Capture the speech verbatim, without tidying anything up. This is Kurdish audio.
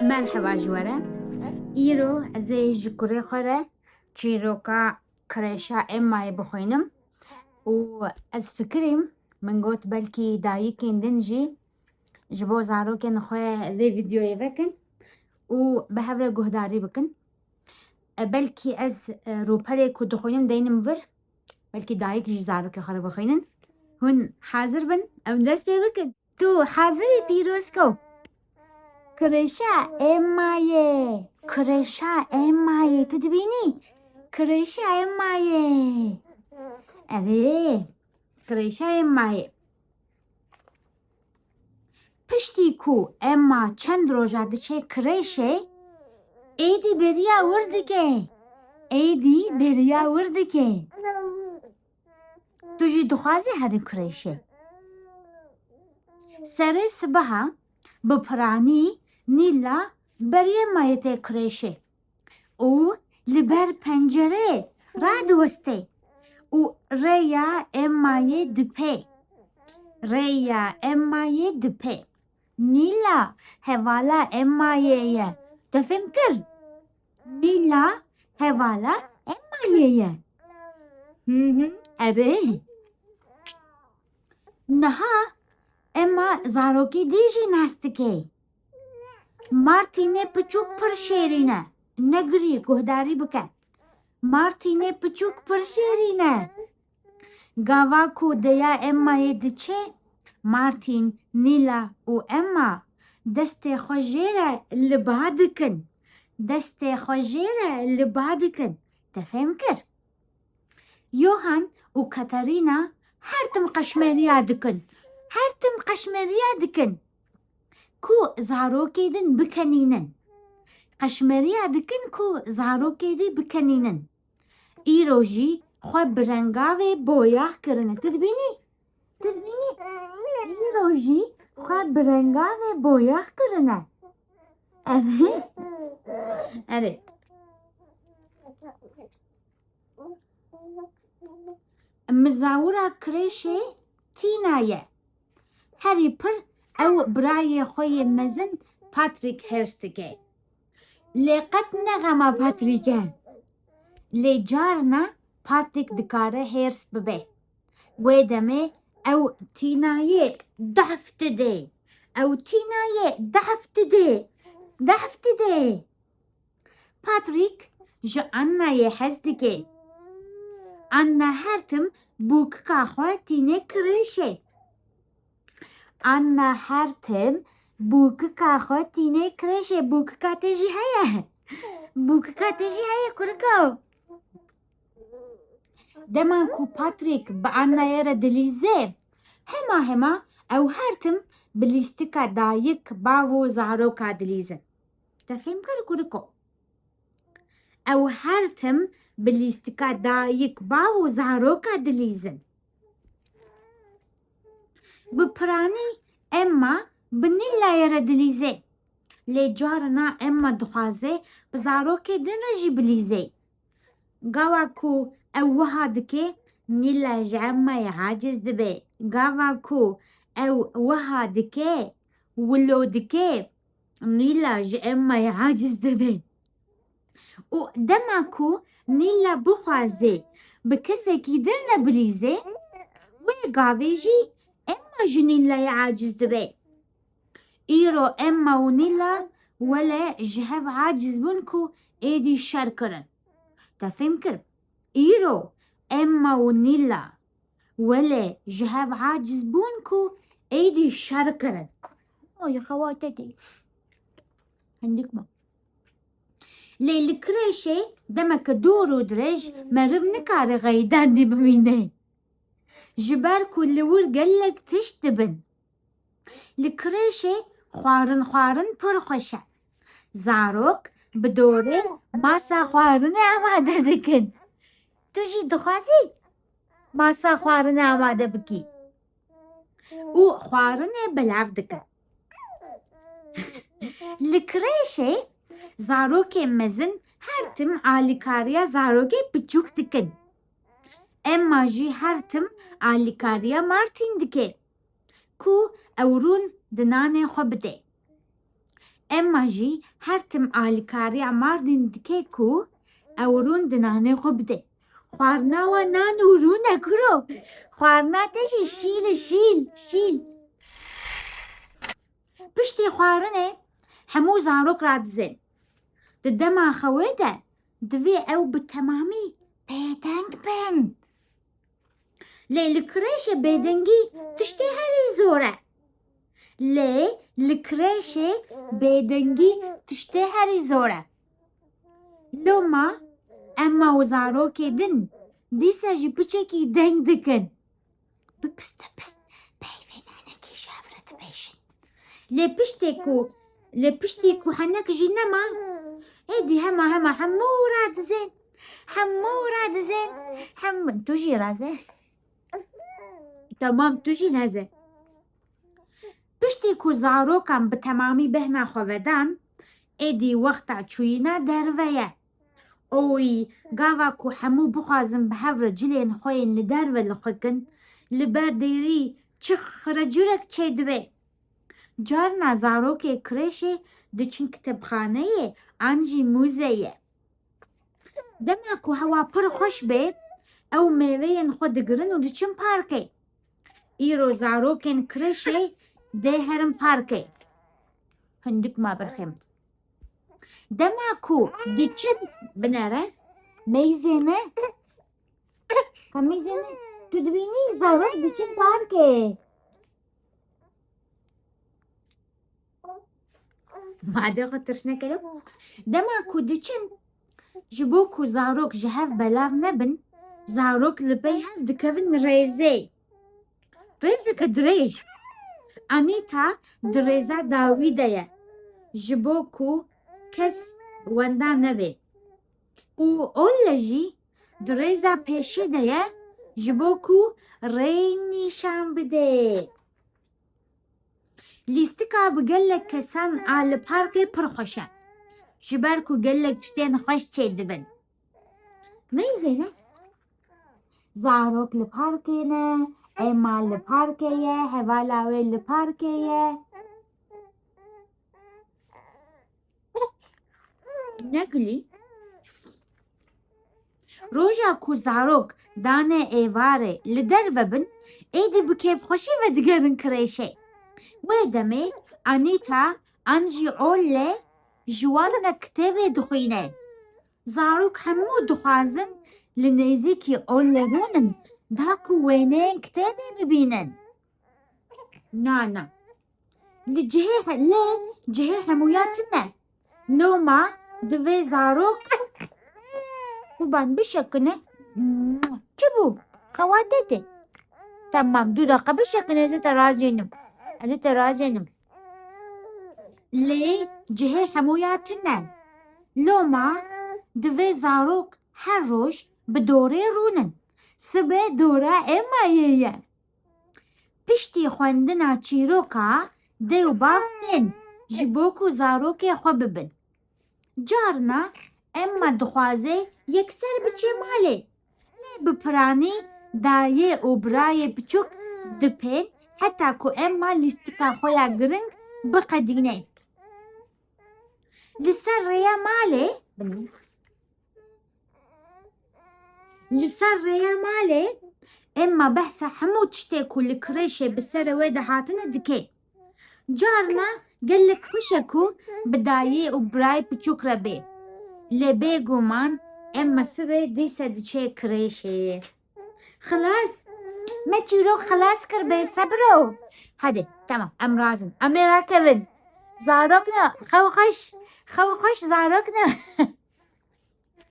Merheba ji we re. Îro ez ê ji kurê xwe re çîroka Kreşa Emmayê bixwînim û ez fikirîm, min got belkî dayikên din jî ji bo zarokên xwe vê vîdeoyê vekin û bi hev re guhdarî bikin. E, belkî ez, e, rûpelê ku dixwînim deynim vir, belkî dayik jî zarokê xwe re bixwînin. Hûn hazir bin, em dest pê bikin. Tu hazir î pîrozko? Kireşa Emmayê. Kireşa Emmayê. Tu dibînî? Kireşa Emmayê. Erê. Kireşa Emmayê. Piştî ku Emma çend roja diçe kireşê, êdî bêriya wir dike. Êdî bêriya wir dike. Tu jî dixwazî herî kireşê. Serê sibeha bi piranî Nîla berê Emmayê tê kireşê û li ber pencereyê radiweste û rêya Emmayê dipê. Rêya Emmayê dipê. Nîla hevala Emmayê ye. Te fêm kir? Nîla hevala Emmayê ye. Hı hı, erê. Niha Emma zarokê dî jî nas dike. Martînê piçûk pir şêrîn e. Negirî, guhdarî bike. Martînê piçûk pir şêrîn e. Gava ku deya Emmayê diçe, Martîn, Nîla û Emma destê xwe jê re li ba dikin. Destê xwe jê re li ba dikin. Te fêm kir? Johan û Katerîna her tim qeşmeriya dikin. Her tim qeşmeriya dikin ku zarokê din bikenînin. Qeşmeriya dikin ku zarokê dî bikenînin. Îro jî xwe bi rengavê boyax kirine. Tu dibînî? Tu dibînî? Îro jî xwe bi rengavê boyax kirine. Erê. Erê. Mizawira kireşê Tîna ye. Herî pir ew birayê xwe yê mezin Patrick hêrs dike. Lê qet ne xema Patrick e. Lê carna Patrick dikare hêrs bibe. Wê demê ew Tînayê dehf dide. Ew Tînayê dehf dide. Dehf dide. Patrick ji Annayê hez dike. Anna her tim bûkika xwe tîne kireşê. Anna her tim bûkika xwe tîne kireşê. Bûkika te jî heye? Bûkika te jî heye kuriko? Dema ku Patrick bi Annayê re dilîze, hema hema ew her tim bi lîstika dayik, bav û zaroka dilîzin. Te fêm kir kuriko? Ew her tim bi lîstika dayik, bav û zaroka dilîzin. Bi piranî Emma bi Nîlayê re dilîze. Lê carna Emma dixwaze bi zarokê din re jî bilîze. Gava ku ew wiha dike, Nîla ji Emmayê aciz dibe. Gava ku ew wiha dike, wilo dike, Nîla ji Emmayê aciz dibe. Û dema ku Nîla bixwaze bi kesekî din re bilîze, wê gavê jî Emma ji Nîlayê aciz dibe. Îro Emma û Nîla wele ji hev aciz bûn ku êdî şer kirin. Te fêm kir? Îro Emma û Nîla wele ji hev aciz bûn ku êdî şer kirin. Oy, xewate dê. Hindik ma. Lê li kireşê demeke dûr û dirêj meriv nikare xeyî derdî bimîne. Ji ber ku li wir gelek tişt dibin. Li kireşê xwarin xwarin pir xweş e. Zarok bi dorê masa xwarinê amade dikin. Tu jî dixwazî masa xwarinê amade bikî û xwarinê belav dikin. Li kireşê zarokê mezin her tim alîkariya zarokê piçûk dikin. Emma jî her tim alîkariya Martîn dike ku ew rûn di nanê xwe bide. Emma jî her tim alîkariya Mardîn dike ku ew rûn di nanê xwe bide. Xwarina wan nan û rûn e kuro. Xwarina te jî şîl e, şîl, şîl. Piştî xwarinê hemû zarok radizên. Di dema xewê de divê ew bi temamî bêdeng bin. Lê li krêşê bêdengî tiştê herî zor e. Lê li krêşê bêdengî tiştê herî zor e. Loma Emma û zarokê din dîsa jî piçekî deng dikin. Bi piste pist peyvê nenekî ji hev re dibêjin. Lê piştê ku, lê piştê ku henek jî nema, êdî hema hema hemû radizên. Hemû radizên. Hem tu jî raze. Tamam, tu jî neze. Piştî ku zarokan bi temamî bêhna xwe vedan, êdî wexta çûyîna derve ye. Oy, gava ku hemû bixwazin bi hev re cilên xwe yên li derve lixwekin, li ber dêrî çi xirecirek çêdibe. Carna zarokê krêşê diçin kitêbxaneyê an jî mûzeyê. Dema ku hewa pir xweş be, ew mêveyên xwe digirin û diçin parkê. Îro zarokên krêşê dê herin parkê. Hindik ma birxêm. Dema ku diçin binere, meyzêne, ka meyzêne, tu dibînî zarok diçin parkê. Madê xwe tirş neke lo. Dema ku diçin, ji bo ku zarok ji hev belav nebin, zarok li pey hev dikevin rêzê. Rêzeke dirêj. Anîta di rêza dawî de ye, ji bo ku kes wenda nebe. Û Olle jî di rêza pêşî de ye, ji bo ku rê nîşan bide. Lîstika bi gelek kesan a li parkê pir xweş e. Ji ber ku gelek tiştên xweş çêdibin. Meyzêne. Zarok li parkê ne, Emma li parkê ye, hevala wê li parkê ye. Negilî. Roja ku zarok dane êvarê li derve bin, êdî bi kêfxweşî vedigerin krêşê. Wê demê Anîta an jî Olle ji wan re kitêbê dixwîne. Zarok hemû dixwazin li nêzîkî Olle rûnin, da ku wêneyên kitêbê bibînin. Na, na. Li cihê he-, lê cihê hemûya tune. Loma divê zarok quban bişekine. Çi bû? Xewa te tê. Tamam, du deqa bişekine, ez ê te razênim. Ez ê te razênim. Lê cihê hemûya tune. Loma divê zarok her roj bi dorê rûnin. Sibê dora Emmayê ye. Piştî xwendina çîroka dê û bav tên ji bo ku zarokê xwe bibin. Carna Emma dixwaze yekser biçe malê. Lê bi piranî dayê û birayê piçûk dipên heta ku Emma lîstika xwe ya giring biqedîne. Li ser rêya malê, li ser rêya malê Emma behsa hemû tiştê ku li krêşê bi serê wê de hatine dike. Carna gelek xweş e ku bi dayê û birayê piçûk re bê. Lê bêguman Emma sibê dîse diçe krêşê. Xilas? Me çîrok xilas kir bê sebro. Hadi, tamam, em razin. Em ê rakevin. Zarok ne, xew xweş. Xew xweş, zarok ne.